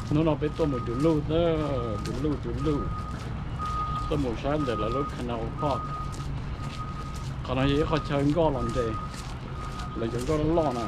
Hnub no peb tuaj mus du lug, du lug, du lug, tuaj mus saib ntawm lawv lub Canal Park. Qhov no yog ib qhov chaw nkoj los nres, lawv cov nkoj loj loj na.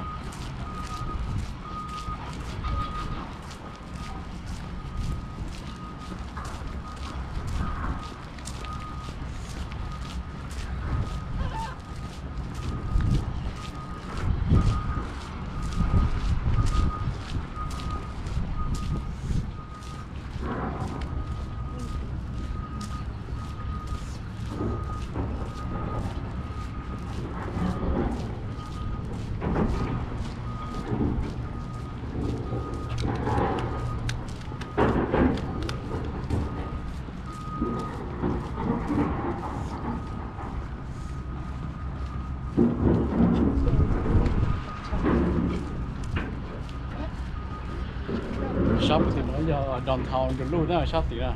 Sab puag tim no yog downtown Duluth na, sab tim na.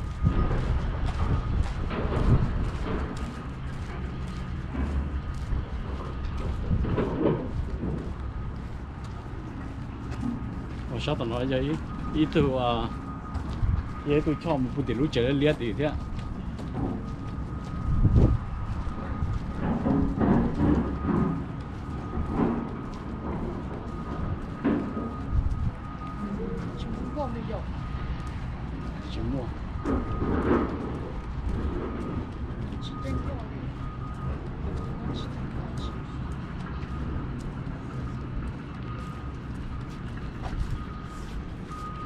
Sab tom no yog ib tug, yog ib tug choj mus puag tim lub tsev liab liab tim thiab. Tsis muaj.